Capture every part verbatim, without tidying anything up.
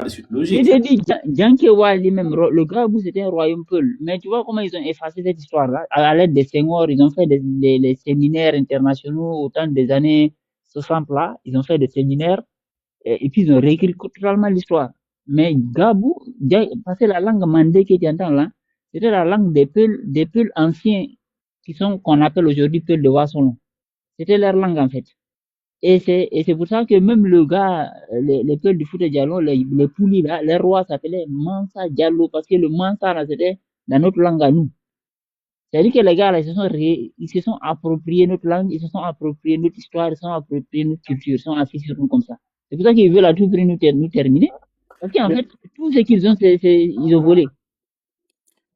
de suite logique. J'ai dit, Janke Wali, même le Gabou, c'était un royaume Peul. Mais tu vois comment ils ont effacé cette histoire-là à l'aide des Senghor, ils ont fait des, des, des séminaires internationaux au temps des années soixante là, ils ont fait des séminaires et, et puis ils ont réécrit totalement l'histoire. Mais Gabou, parce que la langue mandé qui était en temps là, c'était la langue des Peuls, des Peuls anciens qui sont qu'on appelle aujourd'hui Peuls de Wassono. C'était leur langue en fait. Et c'est, et c'est pour ça que même le gars, les, les Peuls du Fouta Djallon, les, les Pouli là, leur roi s'appelait Mansa Diallo, parce que le Mansa là, c'était dans notre langue à nous. C'est-à-dire que les gars là, ils se sont, ré, ils se sont appropriés notre langue, ils se sont appropriés notre histoire, ils se sont appropriés notre culture, ils sont assis sur nous comme ça. C'est pour ça qu'ils veulent à tout prix nous, ter, nous terminer. Parce qu'en fait, tout ce qu'ils ont, c'est, ils ont volé.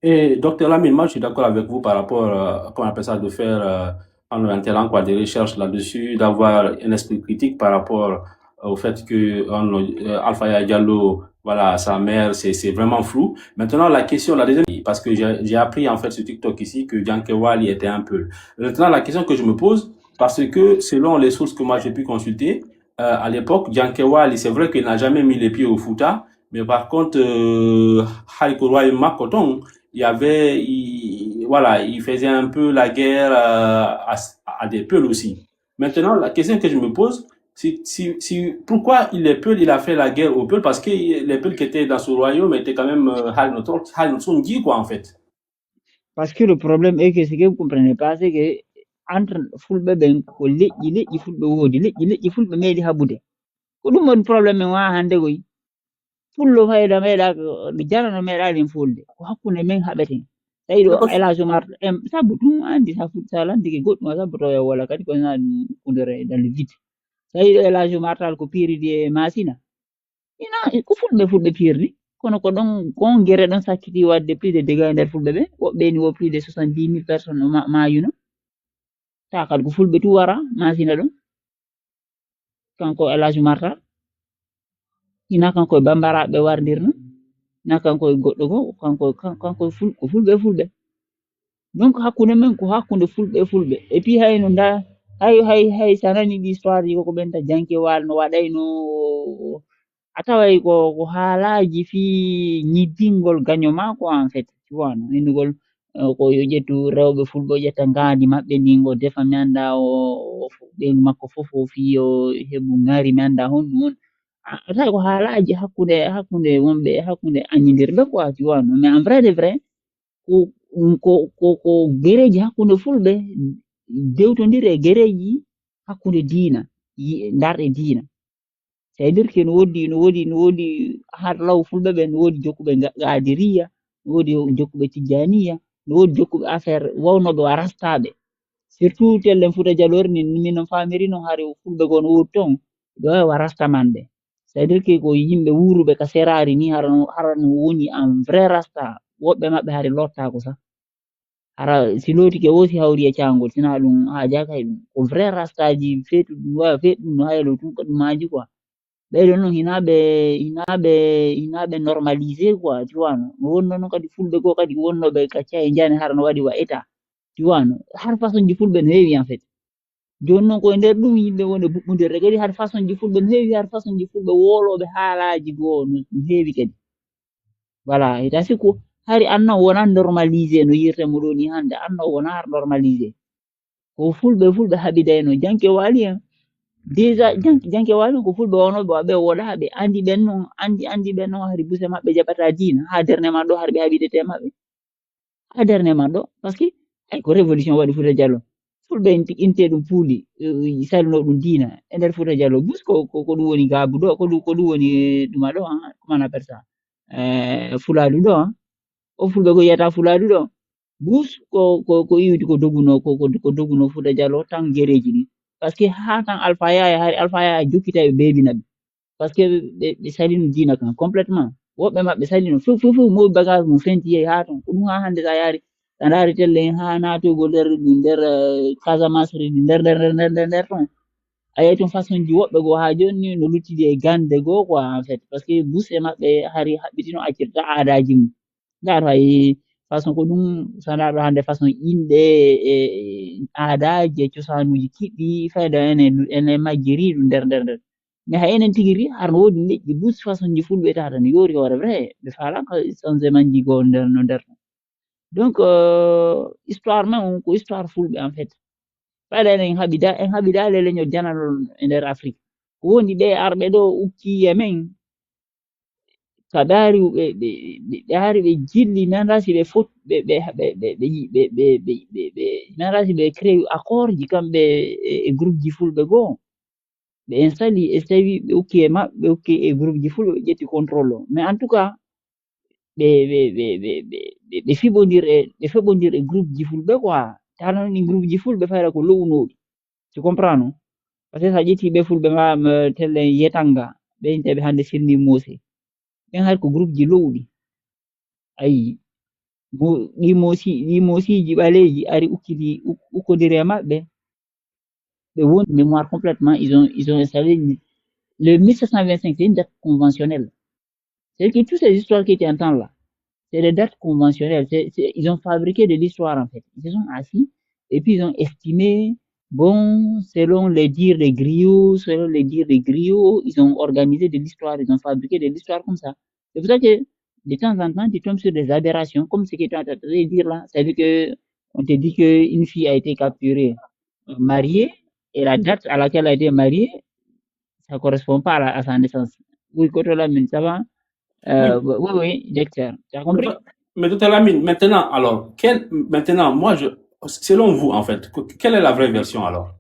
Et docteur Lamine, moi je suis d'accord avec vous par rapport, euh, comment on appelle ça, de faire euh, en interne quoi, des recherches là-dessus, d'avoir un esprit critique par rapport au fait que on, euh, Alpha Yaya Diallo, voilà, sa mère, c'est vraiment flou. Maintenant, la question, la deuxième, parce que j'ai appris en fait sur TikTok ici que Djanké Wali était un peu. Maintenant, la question que je me pose, parce que selon les sources que moi j'ai pu consulter, euh, à l'époque, Djanké Wali, c'est vrai qu'il n'a jamais mis les pieds au Fouta, mais par contre, euh, Haïko Roy Makoton, il y avait, il, voilà, il faisait un peu la guerre euh, à, à, des Peuls aussi. Maintenant, la question que je me pose, c'est si, si, pourquoi il est Peul, il a fait la guerre aux Peuls, parce que les Peuls qui étaient dans ce royaume étaient quand même euh, Haïnoton, quoi, en fait. Parce que le problème est que ce que vous ne comprenez pas, c'est que entre Fulbe ben ko leƴƴi leƴƴi Fulbe woodi leƴƴi leƴƴi Fulbe meeɗi habude. Ko ɗum woni problème men wa hannde koy. Pullo fayda meeɗa mi jarano meeɗa ɗin fulde ko hakkunde men haɓeten. Tawi ɗo elage martal en sabu ɗum andi sa fuɗi sa landike goɗɗum a sabu to e wola kadi ko na ɗum kudere dans le vide. Tawi ɗo elage martal ko piridi e masina. Ina ko fulɓe fulɓe pirdi kono ko ɗon kon gere ɗon sakkiti wadde plus de dégâts e nder fulɓe ɓe woɓɓe ni wo plus de soixante dix mille personnes mayuno. Ta kadi ko fulɓe tu wara masina ɗum. Kanko elage martal ina kanko e bambaraɓe wardirno na kanko e goɗɗo goo kanko kanko ful ko fulɓe fulɓe. Donc hakkunde men ko hakkunde fulɓe e fulɓe et puis hayno nda hay hay hay sa nani ɗi histoire ji koko ɓenta janke wal no waɗayno a taway ko ko haalaji fi ñiddingol gaño ma ko en fait tu vois no innugol ko yo ƴettu rewɓe fulɓe o ƴetta ngaandi maɓɓe ndi ngo defa mi annda o ɓeygu makko fof o fii o heɓu ngaari mi annda honɗum on. Tawi ko haalaaji hakkunde hakkunde wonɓe hakkunde aññindirɓe quoi tu vois no mais en vrai de vrai ko ko ko ko gereeji hakkunde fulɓe dewtondiri e gereeji hakkunde diina ndarɗe diina. C'est-à-dire que no woodi no woodi no woodi har law fulɓe ɓe no woodi jokkuɓe qadiriya no woodi jokkuɓe tijjaniya no woodi jokkuɓe affaire wawnooɓe wa rastaɓe. Surtout tellen fuuta jaloore ni min no famiri noon hari fulɓe goo no woodi toon ɓe wawi wa rastamanɓe. C'est-à-dire que ko yimɓe wuuruɓe ka seraari ni hara hara no woni en vrai rasta woɓɓe maɓɓe hari lottaako sa. Hara si lootike wo si hawri e caangol sina ɗum haajaka e ɗum ko vrai rastaji feetu ɗum wawi feetu ɗum no haylo tun ko ɗum maaji quoi. Ɓeyɗo noon hinaɓe hinaɓe hinaɓe normalisé quoi tu vois no no wonno noon kadi fulɓe goo kadi wonnoɓe ka caye njani hara no waɗi wa état tu vois no har façon ji fulɓe no heewi en fait. Jooni noon koye nder ɗum yimɓe woni buɓɓondirde kadi har façon ji fulɓe no heewi har façon ji fulɓe woolooɓe haalaaji goo no heewi kadi. Voilà hita sikku hari annan wona normalisé no yirte mo ɗo ni hannde annan wona har normalisé. Ko fulɓe fulɓe haɓidayno janke wali en déjà janke wali en ko fulɓe wonooɓe waɓe woɗaɓe andi ɓen noon andi andi ɓen noon hari buse maɓɓe jaɓata diina ha derne man ɗo har ɓe haɓidete maɓɓe. Ha derne man ɗo parce que ay ko révolution waɗi fuuta jalo fulɓe inte ɗum puuli salino ɗum diina e nder fuuta jalo bus ko ko ɗum woni gabu ɗo ko ɗum ko ɗum woni ɗuma ɗo comment on appelle ça fuladu ɗo. O fulɓe ko yiyata fuladu ɗo bus ko ko ko iwdi ko doguno ko ko doguno fuuta jalo tan gereji ɗi parce que ha tan alfa yaya hari alfa yaya jokkita ɓe beebina ɓe. Parce que ɓe ɓe salino diina kan complètement woɓɓe maɓɓe salino fof fof fof mowi bagage mum fenti yehi ha ton ko ɗum ha hannde sa yaari sa ndaari telle en ha natogol nder nder casamance ri nder nder nder nder nder ton. A yehi tun façon ji woɓɓe goo ha joni ni no luttidi e gande goo quoi en fait parce que bus e maɓɓe hari haɓɓitino accirta aadaji mum. Ndaar hay façon ko ɗum sa ndaar ɗo hannde façon inɗe e aadaji e cosanuji kiɗɗi fayda ene ene majjiri ɗum nder nder nder. Mais hay enen tigi ri, harno woodi leƴƴi bus façon ji fulɓe tata no yoori hoore vrai, ɓe faala ko changement ji goo nder, no nder. Donc, euh, histoire men on ko histoire fulɓe en fait. Faala enen haɓida, en haɓida le leñol jananol e nder Afrique. Ko woni ɓe arɓe ɗo ukki e men, ka ɓe ari ɓe, ɓe, ɓe, ɓe ari ɓe jilli, mi anndaa si ɓe fot-, ɓe, ɓe, ɓe, ɓe, ɓe, ɓe, ɓe, ɓe, ɓe, mi anndaa si ɓe créé accord ji kamɓe e, e groupe ji fulɓe goo. Ɓe installe e so tawi ɓe ukki e maɓɓe, ɓe ukki e groupe ji fulɓe, ɓe ƴetti contrôle o. Mais en tout cas, ɓe, ɓe, ɓe, ɓe, ɓe, ɓe, ɓe fiɓondir e, ɓe feɓondir e groupe ji fulɓe quoi. Tano ni groupe ji fulɓe fayra ko lo'unooɗi. Tu comprends, non? Parce que so a ƴetti ɓe fulɓe ma, ma telle Yetanga, ɓe inte ɓe hannde filmi Mose. Ɓen hari ko groupe ji lo'uɗi. Ayi, mo, ɗi Mosi, ɗi Mosiji ɓaleeji ari ukkiti, uk-, ukkodiri e maɓɓe. Ɓe won mémoire complètement, ils ont, ils ont installé une, le mille sept cent vingt-cinq, c'est une date conventionnelle. C'est que toutes ces histoires que tu entends là, c'est des dates conventionnelles. C'est, c'est, ils ont fabriqué de l'histoire en fait. Ils se sont assis et puis ils ont estimé, bon, selon les dires des griots, selon les dires des griots, ils ont organisé de l'histoire, ils ont fabriqué de l'histoire comme ça. C'est pour ça que de temps en temps, tu tombes sur des aberrations, comme ce que tu es en train de dire là. C'est-à-dire que on te dit qu'une fille a été capturée, euh, mariée, et la date à laquelle elle a été mariée, ça correspond pas à, la- à sa naissance. Oui, Koto Lamine, ça va? Euh, oui, oui, oui, docteur. Tu as compris? Mais, mais docteur Lamine, maintenant, alors, quel, maintenant, moi, je, selon vous, en fait, que- quelle est la vraie version alors?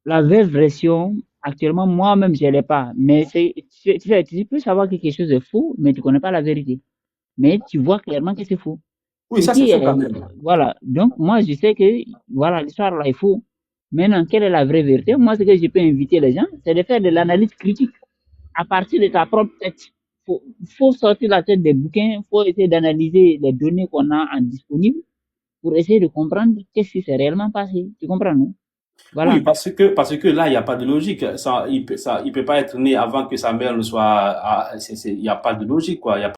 La vraie version, actuellement, moi-même, je ne l'ai pas. Mais c'est, tu, tu sais, tu peux savoir que quelque chose est faux, mais tu ne connais pas la vérité. Mais tu vois clairement que c'est faux. Oui, ça, Qui c'est faux est- quand même. Voilà. Donc, moi, je sais que, voilà, l'histoire là est faux. Maintenant, quelle est la vraie vérité? Moi, ce que je peux inviter les gens, c'est de faire de l'analyse critique à partir de ta propre tête. Faut, faut sortir la tête des bouquins, faut essayer d'analyser les données qu'on a en disponible pour essayer de comprendre qu'est-ce qui s'est réellement passé. Tu comprends, non? Voilà. Oui, parce que, parce que là, il n'y a pas de logique. Ça, il peut, ça, il peut pas être né avant que sa mère ne soit. Ah, c'est- c'est- il n'y a pas de logique, quoi. Il y a